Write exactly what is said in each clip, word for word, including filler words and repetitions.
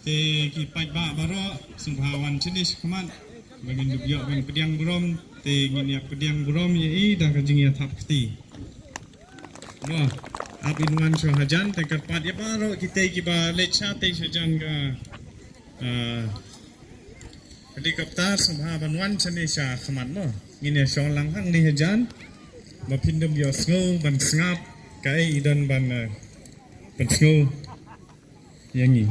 Te ki paidbah baroh, sngewbha wan shane shakhmat ba ngin ïoh ban pdiang burom. Te ngin ïa pdiang burom ïa i da ka jingïathap kti. Mo, ap in wan shuwa hajan, te kyrpad ïa baroh kita kiba leit sha te sha jan ka, ah, helicopter, sngewbha ban wan shane shakhmat mo. Ngin ïa shong lang hangne hajan ba phin ym ïohsngew ban sngap kaei i don ban, eh, pynsngew ïa ngi.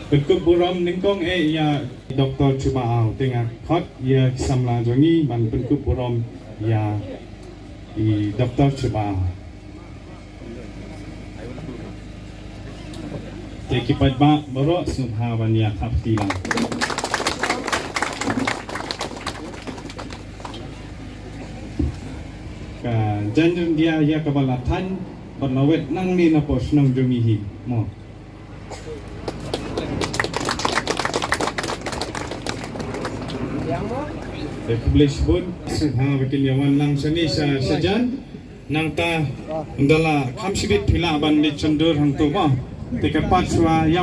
Pynkup burom nyngkong eh ïa Doktor Shubaaw, te nga khot ïa ki samla jong ngi ban pynkup burom ïa i Doktor Shubaaw. Te ki paidbah baroh sngewbha ban ïa thap kti lang. Ka jan jong dia ïa kaba la thaiñ bad la wet nangne na poh shnong jong ngi hi mo. Te khublei shibun, sngewbha ba kin ïa wan lang shane sha, sha jan. Nangta ynda la kham shibit phi lah ban leit shon dur hangto mo. Te kyrpad shuwa ïa